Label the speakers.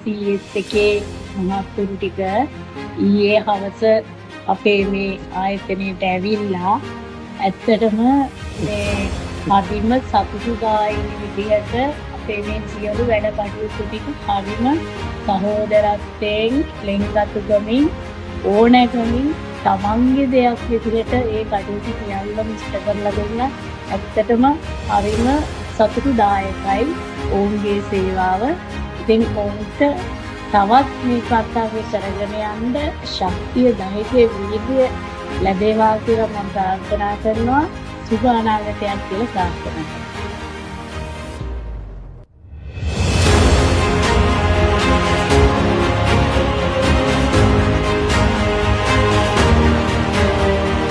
Speaker 1: SCS එකේ මහත්තුරු ටික ඊයේ හවස අපේ මේ ආයතනයට ඇවිල්ලා ඇත්තටම මේ හරිම සතුටුදායී විදිහට අපේ මේ සියලු වැඩ කටයුතු ටික හරිම සහෝදරත්වයෙන්, ලෙන්ගතුකමින්, ඕනෑකමින් තමන්ගේ දෙයක් විදිහට ඒ කටයුතු සියල්ලම ඉෂ්ට කරලා දුන්නා. ඇත්තටම හරිම සතුටුදායකයි ඔවුන්ගේ සේවාව. ඉතින් ඔවුන්ට තවත් මේ කර්තව්‍ය කරගෙන යන්න ශක්තිය, ධෛර්යය, වීර්යය ලැබේවා කියලා මම ප්‍රාර්ථනා කරනවා. සුබ අනාගතයක් කියලා ප්‍රාර්ථනා කරනවා.